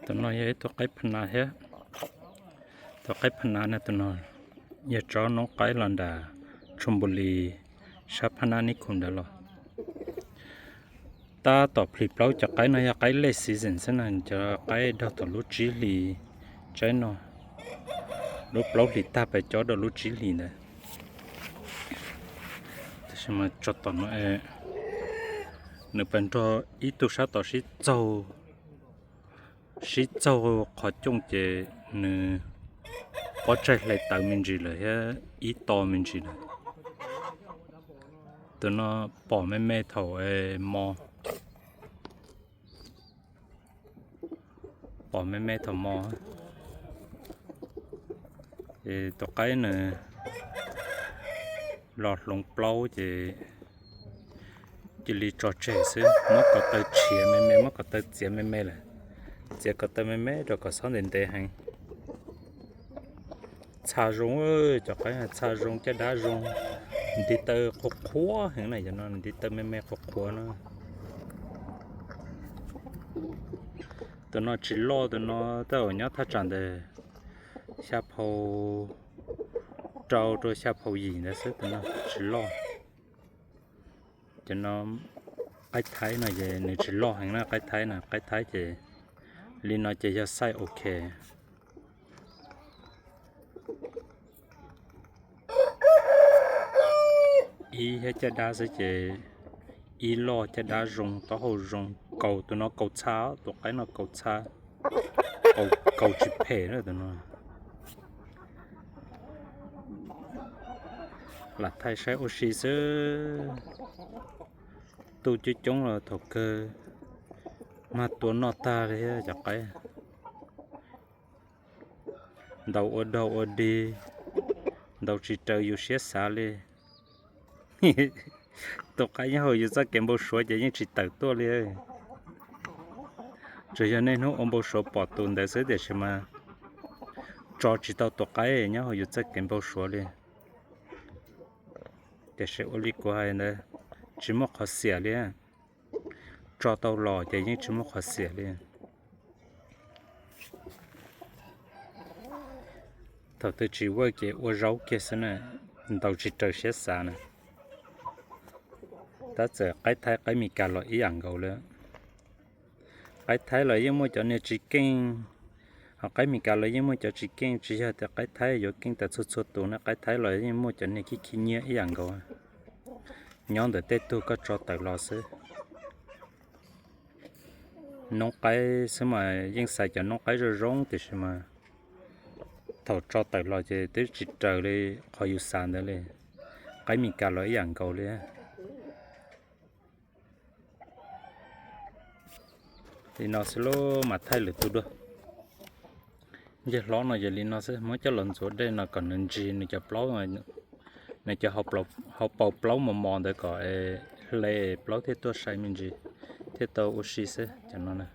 Tus no yog ib tug qaib Phab Nas thiab. Tus qaib Phab Nas no, tus no yog tsob noob qaib los nram Chonbuli, sab Phab Nas Nib Khus ntawd los. Tab tom plhis plaub, cov qaib no yog qaib late season xwb na, cov qaib daug thaum lub tsib hlis tsaib no, lub plaub hlis tag pes cob rau lub tsib hlis ntawd. Tab sis mas tso tom no, nws pes nrog ib tug sab tom sib txaug, sib txaug qhov cooj ces nws pob tsaig hle tawv me ntsis lawm thiab ib to me ntsis lawm. Tus no pom me me thaum mo, pom me me thaum mo. Ces tus qaib nws los hloov plaub ces cia li tso tseg xwb, muab ko taw tshiav me me, muab ko taw txiav me me lawm, txiav ko taw me me rau kom xob ntev ntev heev. Txha zoo, cov qaib txha zoo, caj dab zoo, ntiv taw qhuav qhuav heev na, cov no ntiv taw me me qhuav qhuav no. Tus no tsis loj, tus no tej zaum nyob thaj tsam ntawm xya phau rau rau xya phau yim ntawd xwb, tus no tsis loj. Cov no qaib Thaib no ces nws tsis loj heev na, qaib Thaib na, qaib Thaib ces li no ces yog size ok. Ib thiab caj dab xwb ces ib loj, caj dab zoo, taub hau zoo, kaus, tus no kaus txha, tus qaib no kaus txha, kaus tsis phem na tus no. Lam thaij saib ua si xwb, tuj coob coob los thaum kawg mag tua noj tag li thiab cov qaib. Ntaus ua dog ua dig, ntaus tsis raws yus siab xav li. Tus qaib nyob hauv yus txoj kev npau suav ces yeej tsis tawm tuaj li. Tsuas yog niaj hnub ua npau suav pom tus ntawd xwb, tiam sis mas tso tsis tau tus qaib nyob hauv yus txoj kev npau suav li. Tiam sis ua li kuv hais ntawd, tsis muaj qhov xiam li. Tso tau los ces yeej tsis muaj qhov xiam li. Thaum twg tsis work ces ua zaub kiag xwb na, ntaus tsis raws siab xav na. Tab txawm qaib Thaib qaib Meskas los ib yam nkaus li. Qaib Thaib los yeej muaj cov niag tsis keej, ho qaib Meskas los yeej muaj cov tsis keej, tsis yog tias qaib Thaib yuav keej tas txhua txhua tus na, qaib Thaib los yeej muaj cov niag khib khib nyiab ib yam nkaus. Nyob ntawm tej tug koj tso tawm los xwb. Noob qaib xwb mas yeej xaiv cov noob qaib zoo zoo, tiam sis mas thaum tso tawm los ces twb tsis raws li qhov yus xav ntawd li. Qaib Meskas los ib yam nkaus li. Li no xwb los mas thaij lwm tus dua. Ncej hlob no yog li no xwb, muab coj los ntxuav dej no kom nws ntsig nws cov plaub, nws cov hauv paus plaub mos mos ntawd kom hle plaub thiaj tuaj sai me ntsis, thiaj tau ua si xwb cov no na.